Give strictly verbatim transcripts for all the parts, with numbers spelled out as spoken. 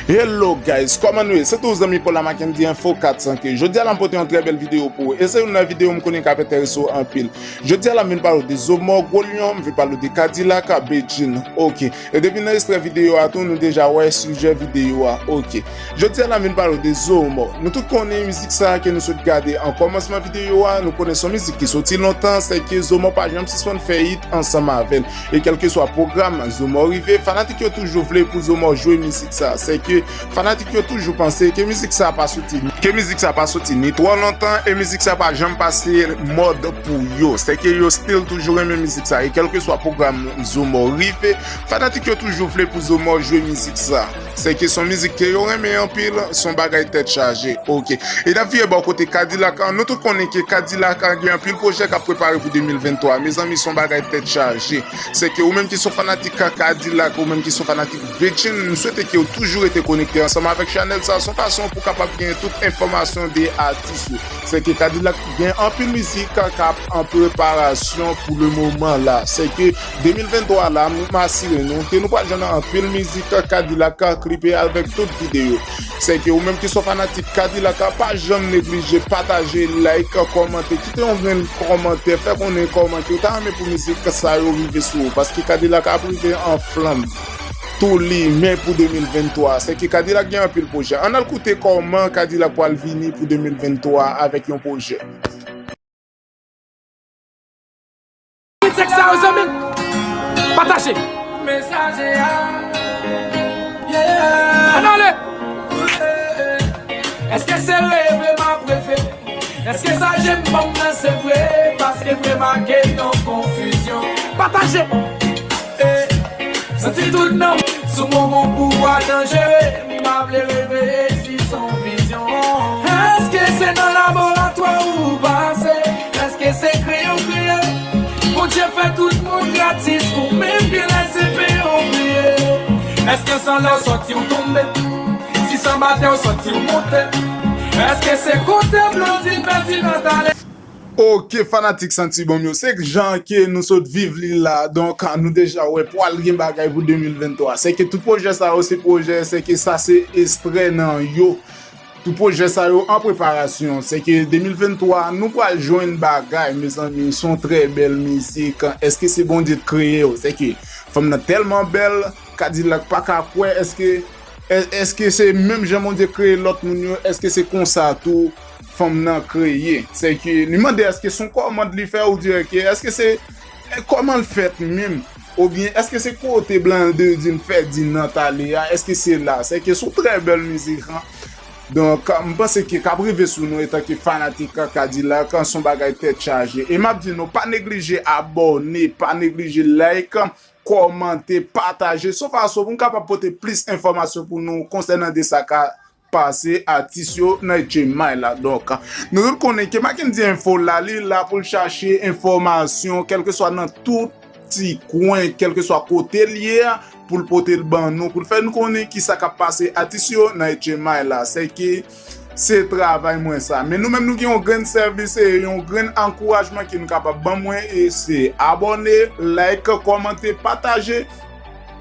Hello guys, kòman nou ye? Se toujou zanmi Paul la, Mackendy Info kat san ke. Jodi a la m pote yon trè bèl videyo pou ou. E se youn nan videyo m konnen k ap enterese w anpil. Jodi a la m vin pale w de Zomò, Gwo Lyon, m vin pale w de Kadilak, Bedjine. Ok. E depi nan ekstrè videyo a tou, nou deja wè sijè videyo a. Ok. Jodi a la m vin pale w de Zomò. Nou tout konnen mizik sa a ke nou sot gade an kòmansman videyo a, nou konnen se yon mizik ki soti lontan, se ke Zomò pa janm sispann fè hit ansanm avè l. E kèlkeswa pwogram Zomò rive, fanatik yo toujou vle pou Zomò jwe mizik sa. Se ke fanatik yo toujou panse ke mizik sa pa soti, ke mizik sa pa soti ni twò lontan, e mizik sa pa janm pase mòd pou yo. Se ke yo still toujou renmen mizik sa. E kèlkeswa pwogram Zomò rive, fanatik yo toujou vle pou Zomò jwe mizik sa. Se ke se yon mizik ke yo renmen anpil, se yon bagay tèt chaje. Ok. E n ap vire bò kote Kadilak an. Nou tout konnen ke Kadilak an gen anpil pwojè k ap prepare pou de mil venntwa. Mezanmi, se yon bagay tèt chaje. Se ke ou menm ki se yon fanatik Kadilak, ou menm ki se yon fanatik Bedjine, m swete ke w toujou rete konekte ansanm avèk chanèl sa, se yon fason pou w kapab gen tout enfòmasyon de atis yo. Se ke Kadilak gen anpil mizik k ap an preparasyon pou le moman la. Se ke de mil venntwa la, m asire nou ke nou pral jwenn anpil mizik Kadilak klipe avèk tout videyo. Se ke ou menm ki se yon fanatik Kadilak, pa janm neglije pataje, like, kòmante, kite yon grenn kòmantè, fè konnen kòman ke w ta renmen pou mizik sa yo rive sou ou, paske Kadilak ap rive an flanm tou limen pou de mil venntwa. Se ke Kadilak gen anpil pwojè. Ann al koute kòman Kadilak pral vini pou de mil venntwa avèk yon pwojè. Tèks sa yo, zanmi m, pataje. Mesaje a. Yeah. Ann ale. Èske se reve m ap reve? Èske sa je m ban m nan se vre? Paske m remake yon konfizyon. Pataje. Eh, santi tout nan sou moman pouvwa danjere. M pa vle reveye si se yon vizyon. Èske se nan laboratwa ou pase? Èske se kreye w kreye? Bondye fè tout moun gratis, ou menm gen lè se peye w peye. Èske se anlè w sòti w tonbe? Si se anba tè w sòti w monte? Èske se kote blodi pèdi nan tale? Ok, fanatik Santi Bon m yo, se jan ke nou sot viv li la. Donk, nou deja wè pral gen bagay pou de mil venntwa. Se ke tout pwojè sa yo, se pwojè, se ke sa se ekstrè nan yo. Tout pwojè sa yo an preparasyon. Se ke de mil venntwa, nou pral jwenn bagay, mezanmi, se yon trè bèl mizik. Èske se Bondye k kreye w? Se ke fanm nan tèlman bèl, Kadilak pa ka kwè, èske, è-, èske se menm jan Bondye kreye lòt moun yo? Èske se konsa tou fanm nan kreye? Se ke li mande èske se yon kòmand li fè, ou dirè ke èske se, è, kòman l fèt menm? Oubyen èske se kote Blandedin Ferdinand t ale a? Èske se la? Se ke se yon trè bèl mizik, an. Donk, m panse ke k ap rive sou nou etanke fanatik Kadilak, se yon bagay tèt chaje. E m ap di nou, pa neglije abòne, pa neglije like, kòmante, pataje. Se yon fason pou m kapab pote plis enfòmasyon pou nou konsènan de sa k ap pase atis yo nan H M I la. Donk, nou tout konnen ke Mackendy Info la, li la pou l chache enfòmasyon, kèlkeswa nan tout ti kwen, kèlkeswa kote l ye a, pou l pote l ban nou, pou l fè nou konnen kisa k ap pase atis yo nan H M I la. Se ke se travay mwen sa. Men nou menm nou gen yon grenn sèvis e yon grenn ankourajman ke nou kapab ban mwen, e se abòne, like, kòmante, pataje.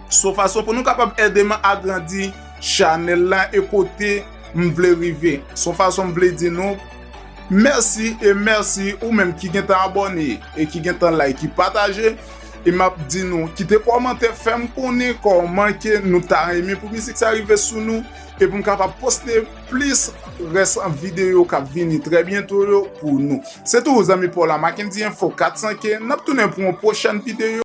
Se yon fason pou nou kapab ede m agrandi chanèl la e kote m vle rive. Se yon fason m vle di nou mèsi e mèsi ou menm ki gentan abòne e ki gentan like, ki pataje. E m ap di nou, kite kòmantè, fè m konnen kòman ke nou ta renmen pou mizik sa rive sou nou e pou m kapab poste plis rès videyo k ap vini trè byento yo pou nou. Se toujou zanmi pa w la, Mackendy Info kat san ke n ap tounen pou yon pwochèn videyo.